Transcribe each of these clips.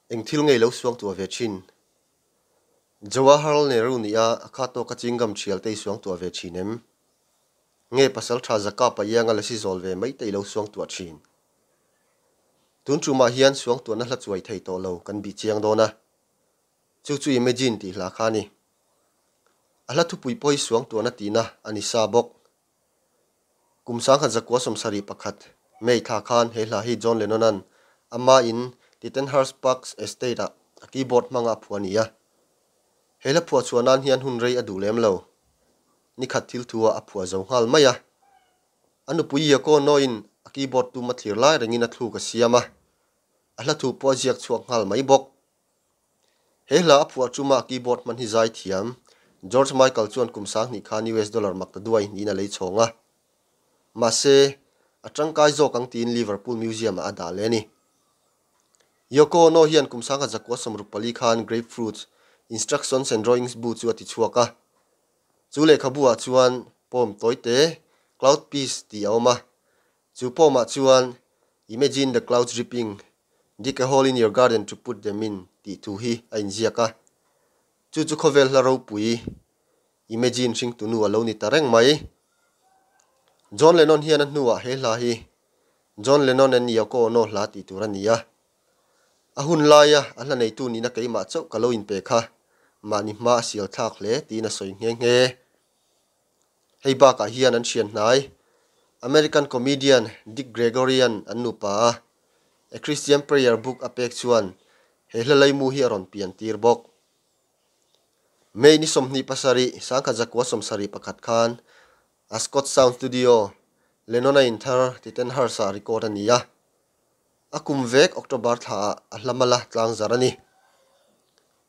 Eng thil ngei lo suangtuah ve thin? Jawaharlal Nehru nia a kha tawka chingam thial te i suangtuah ve thin em? Nge pasal tha zaka pa ianga lasi zawl ve mai te i lo suangtuah thin? Tun tumah hian suangtuahna hla chuai thei tawh lo kan bih chiang dawn a. Chu chu Imagine tih hla kha a ni. A hla thupui pawh hi suangtuahna tihna a ni sa bawk. Kum 1971 May thla khan he hla hi John Lennon-a'n amahin Tittenhurst Park Estate-ah a keyboard hmanga a phuah a ni a. He hla phuah chhuah nan hian hun rei a duh lem lo. Ni khat thil thu-ah a phuah zo nghal mai a. A nupui Yoko Ono-in a keyboard tum a thlir lai rengin a thluk a siam a, a hla thu pawh a ziak chhuak nghal mai bawk. He hla a phuah chuma a keyboard hman hi zai thiam. George Michael chuan kum 2000 khan US dollar mak ta duai niin a lei chhawng a. Mahse, a tangkai zawk ang tiin Liverpool Museum-ah a dah leh a ni. Yoko Ono hian kum 1964 khan Grapefruits, Instructions and Drawings bu chu a ti chhuak a. Chu lehkhabu-ah chuan poem tawi te, Cloud Peace tih a awm a. Chu poem-ah chuan Imagine the clouds dripping, Dig a hole in your garden to put them in tih thu hi a inziak a. Chu chu khawvel hla ropui, Imagine hringtunu a lo ni ta reng mai. John Lennon hian a hnuah he hla hi John Lennon and Yoko Ono hla tih tur a ni a. A hun laia a hla neitu nihna keimah chauh ka lo inpe kha mahni hma a sial thlak hle tiin a sawi nghe nghe. Hei bakah hian an hrian hnai. American comedian Dick Gregory-a'n an nupa a A Christian Prayer Book a pek chuan he hla leimu hi a rawn pian tir bawk. May ni 27, 1971 khan Ascot Sound Studio, Lennon-a inthar Tittenhurst-ah record a ni a. A kum vek October thlaah a hla mala tlangzar a ni.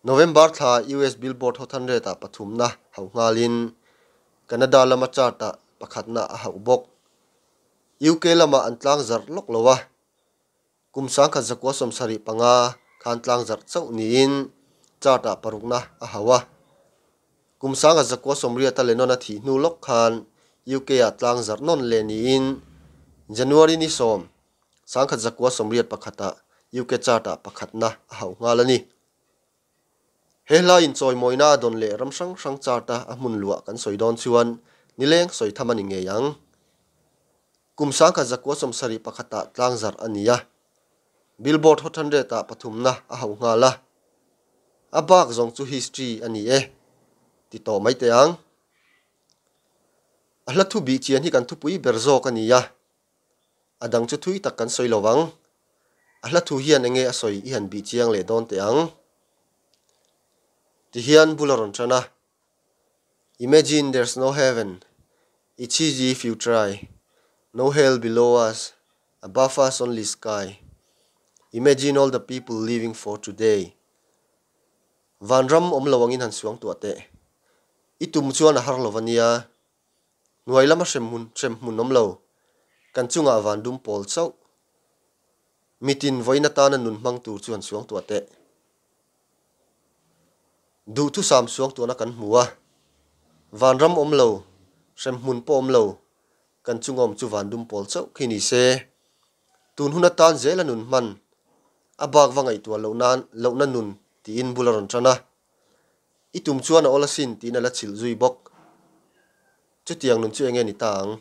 November thla US Billboard Hot 100 ah pathumna hauh nghalin Canada lama chart ah pakhatna a hauh bawk. UK lamah an tlangzarh lawk lo a, kum 1975 khan tlangzarh chauh niin chart ah parukna a hauh a. Kum 1980 a Lennon a thih hnu lawk khan UK ah tlangzarh nawn leh niin January ni 10, 1981 ah UK chart ah pakhatna a hauh nghal a ni. He hla inchawimawina a dawn leh ram hrang hrang chart a a hmun luah kan sawi dawn chuan nileng sawi tham a ni ngei ang. Kum 1971 ah tlangzarh a ni a. Billboard Hot 100 ah pathumna a hauh nghal a. A bak zawng chu history a ni e, ti tawh mai teh ang. A hla thu bih chian hi kan thupui ber zawk a ni a. A dang chu thui tak kan sawi lo vang. A hla thu hian enge a sawi i han bih chiang leh dawn teh ang. Tihian bul a rawn tan a, Imagine there's no heaven, it's easy if you try, no hell below us, above us only sky, imagine all the people living for today. Vanram awm lo angin han suang tuah teh. I tum chuan a har lo va nia. Hnuai lama hremhmun hremhmun awm lo, kan chungah van dum pawl chauh. Mitin vawiin atana nun hmang tur chu han suang tuah teh. Duhthusam suang tuahna kan hmu a, vanram awm lo, hremhmun pawh awm lo, kan chunga awm chu van dum pawl chauh khi ni se. Tun hun atan zela nun hman, a bak va ngaihtuah loh nan lohna nun tiin bul a rawn tan a. I tum chuan a awl asin tiin a la chhilh zui bawk. Chutiang nun chu enge ni ta ang?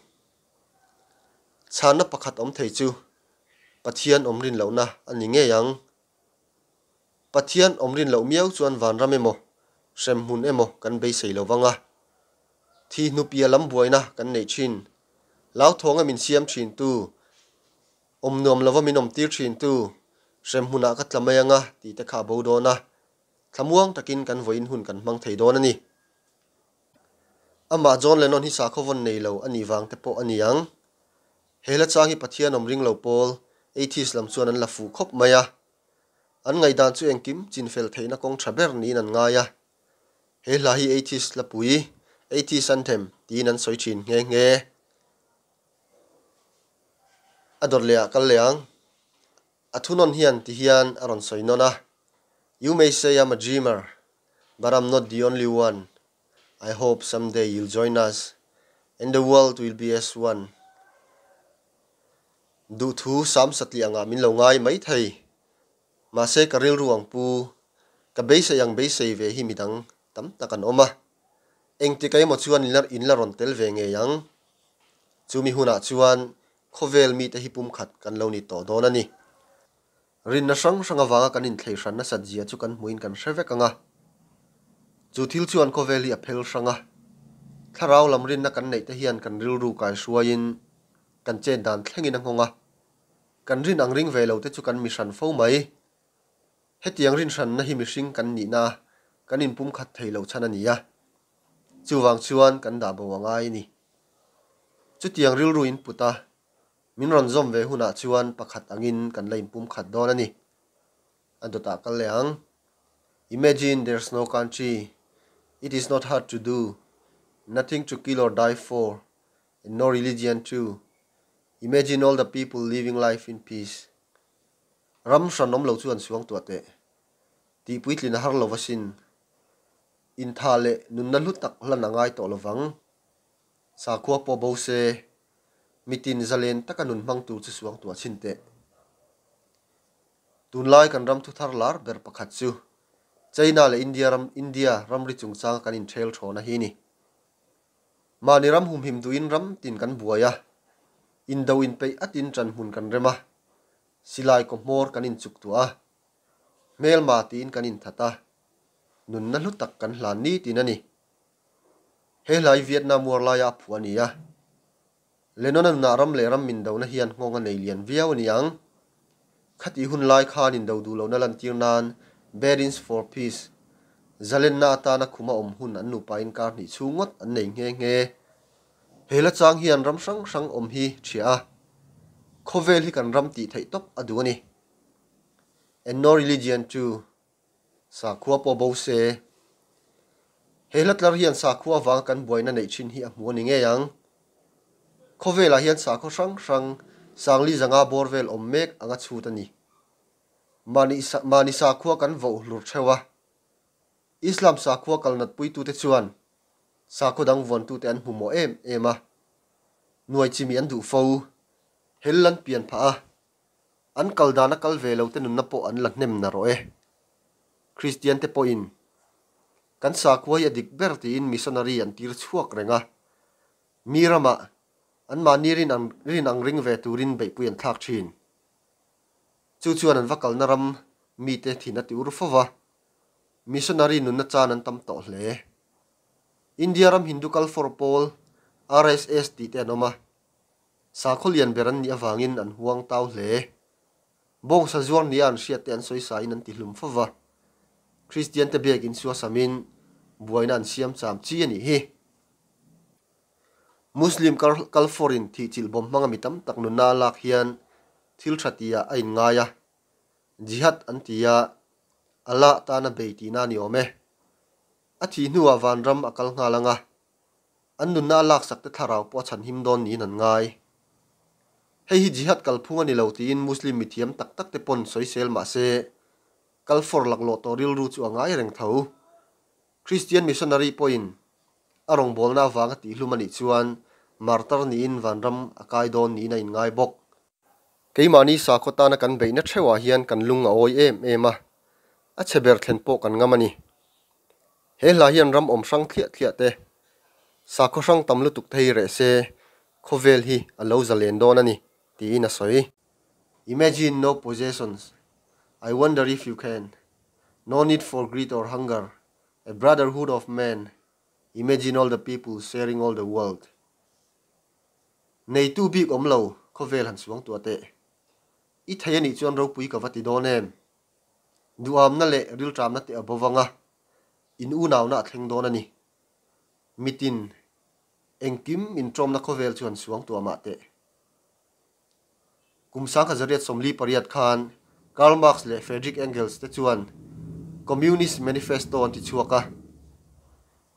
Chhanna pakhat awm thei chu Pathian awm rin lohna a ni ngei ang. Pathian awm rin loh miau chuan vanram emaw, hremhmun emaw kan beisei lo vang a. Thi hnupia lam buaina kan neih thin. Lauthawnga min siam thintu, awm nuam lova min awmtir thintu, hremhmunah ka tla mai anga tih te kha a bo dawn a. Thlamuang takin kan vawiin hun kan hmang thei dawn a ni. Amah John Lennon hi sakhaw vawn nei lo a nih vang te pawh a ni ang. He hla chang hi Pathian awm ring lo pawl, atheist lam chuan an la fuh khawp mai a. An ngaihdan chu engkim chinfel theihna kawng tha ber niin an ngai a. He hla hi atheist hlapui, atheist anthem, tiin an sawi thin nghe nghe. A dawt leh ah kal leh ang. A thunawn hian ti hian a rawn sawi nawn a, You may say I'm a dreamer, but I'm not the only one, I hope someday you'll join us and the world will be as one. Duhthu sam satliah angah min lo ngai mai thei. Mahse ka rilru ang pu, ka beisei ang beisei ve hi midang tam tak an awm a. Engtik emaw chuan in la rawn tel ve ngei ang. Chumi hunah chuan khawvel mite hi pumkhat kan lo ni tawh dawn a ni. Rinna hrang hrang avanga kan inthlei hran nasat zia chu kan hmuin kan hre vek ang a. Chu thil chuan khawvel hi a phel hrang a. Thlarau lam rinna kan neih te hian kan rilru kai hruaiin kan chet dan thlengin a nghawng a. Kan rin ang ring ve lo te chu kan mi hran fo mai. Hetiang rin hranna hi mihring kan nihna a kan inpumkhat thei lo chhan a ni a. Chuvang chuan kan dah bo a ngai a ni. Chutiang rilru input a, Min rawn zawm ve hunah chuan pakhat angin kan la inpumkhat dawn a ni. A dawtah kal leh ang. Imagine there's no country, it is not hard to do, nothing to kill or die for, and no religion too. Imagine all the people living life in peace. Ram hran awm lo chu an suang tuah teh. Tih puitlin a har lo asin. Intha leh nunna hlu tak hlan a ngai tawh lovang. Sakhua pawh bo se, mitin zalen taka nun hmang tur chu suang tuah chhin teh. Tunlai kan ram thuthar lar ber pakhat chu China leh India ram India ramri chungchanga kan inthel thawna hi ni. Mahni ram humhim duhin ram tin kan buai a, indo inpeih atin ṭan hmun kan rem a, silai kaw hmawr kan inchuk tuah a, hmelma tiin kan inthat a, nunna hlu tak kan hlan nitin a ni. He hlai Vietnam War laia a phuah a ni a. Lennon-a nunah ram leh ram mindona hian nghawng a nei lian viau a ni ang. Khatih hun lai khan indo duh lohna lantir nan Beddings for Peace, zalenna atana khuma awm hun an nupa inkar hnih chhung ngawt an nei nghe nghe. He hla chang hian ram hrang hrang awm hi ṭhiah a, khawvel hi kan ram tih theih tawp a duh a ni. And no religion too. Sakhua pawh bo se. He hla tlar hian sakhua avanga kan buaina neih thin hi a hmu a ni ngei ang. Khawvelah hian sakhaw hrang hrang Sangli zanga bawr vel awm mek anga chhut a ni. Mahni mahni sakhua kan voh hlur theuh a. Islam sakhua kalnat puitute chuan sakhaw dang vuantute an hmu mawh em em a. Nuai chimi an duh fo. Hel an pian phah a. An kal dana kal ve lo te nunna pawh an la hnem na rawh e. Kristian te pawhin kan sakhua hi a dik ber tiin missionary an tir chhuak reng a. Mi ramah anmahni rin ang rin ang ring ve turin beihpui an thlak thin. Chu chuan an va kalna ram mite thin a ti ur fo va. Missionary nunna chan an tam tawh hle. India ram Hindu kal for pawl RSS tih te an awm a. Sakhaw lian ber an nih avangin an huang tau hle. Bawngsa zuar nia an hriat te an sawi sain an tihlum fo va. Kristian te biak in suasamin buaina an siam cham chi a nih hi. Muslim kal fawrin thihchilh bawm hmanga mi tam tak nunna a lak hian thil tha tihah a inngai a. Jihad an ti a, Allah tana bei tihna a ni awm e. A thih hnuah vanram a kal nghal ang a. An nunna a laksak te thlarau pawh a chhanhim dawn niin an ngai. Hei hi jihad kalphung a ni lo tiin Muslim mithiam tak tak te pawn sawisel mah se, kal fawr laklawh tawh rilru chu a ngai reng tho. Christian missionary pawhin a rawngbawlna avanga tihlum a nih chuan martar niin vanram a kai dawn niin a inngai bawk. Keimahni sakhaw tana kan beihna theuhah hian kan lung a awi em em a, a chhe ber thlen pawh kan ngam a ni. He hla hian ram awm hrang thliah thliah te, sakhaw hrang tam lutuk te hi reh se, khawvel hi a lo zalen dawn a ni, tiin a sawi. Imagine no possessions, I wonder if you can, no need for greed or hunger, a brotherhood of men, imagine all the people sharing all the world. Neitu bik awm lo, khawvel han suang tuah teh. I thei a nih chuan ropui ka va ti dawn em? Duhamna leh rilṭamna te a bo vang a, in unauna a thleng dawn a ni. Mitin, engkim inṭawmna khawvel chu han suang tuah mah teh. Kum 1848 khan Karl Marx leh Friedrich Engels te chuan Communist Manifesto an ti chhuak a,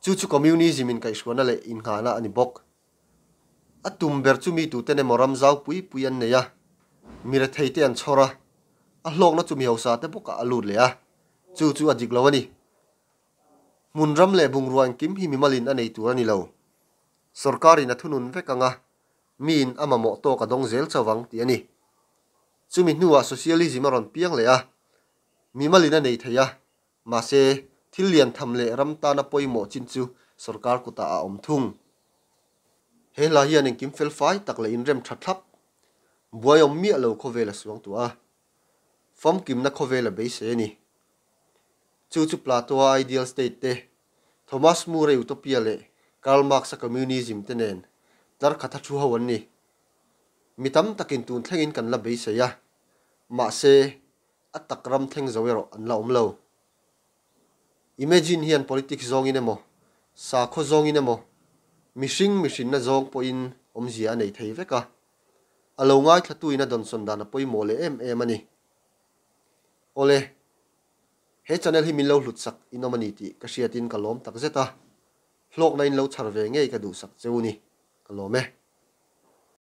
chu chu Communism inkaihhruaina leh innghahna a ni bawk. A tum ber chu mi tuten emaw ram zau pui pui an nei a, mi rethei te an chhawr a, a hlawkna chu mi hausa te bawkah a lut leh a, chu chu a dik lo a ni. Hmun ram leh bungrua engkim hi mimalin a nei tur a ni lo. Sorkarin a thunun vek ang a, miin a mamawh tawk a dawng zel chauh ang tih a ni. Chumi hnuah Socialism a rawn piang leh a. Mimalin a nei thei a, mahse thil lian tham leh ram tana pawimawh chin chu sorkar kutah a awm thung. He hla hian engkim felfai tak leh inrem tha thlap, buai awm miah lo khawvel a suangtuah a, famkimna khawvel a beisei a ni. Chu chu Plato-a ideal state te, Thomas More-a utopia leh Karl Marx-a communism te nen tlar khat a thu ho an ni. Mi tam takin tun thlengin kan la beisei a, mahse a tak ram thleng zo erawh an la awm lo. Imagine hian politics zawngin emaw, sakhaw zawngin emaw, mihring mihrinna zawng pawhin awmzia a nei thei vek a. A lo ngaithlatuin a dawnsawn dan a pawimawh leh em em a ni. Awle, he channel hi min lo hlutsak in awm a ni tih ka hriatin ka lawm takzet a, hlawkna in lo chhar ve ngei ka duhsak cheu ni, ka lawm e.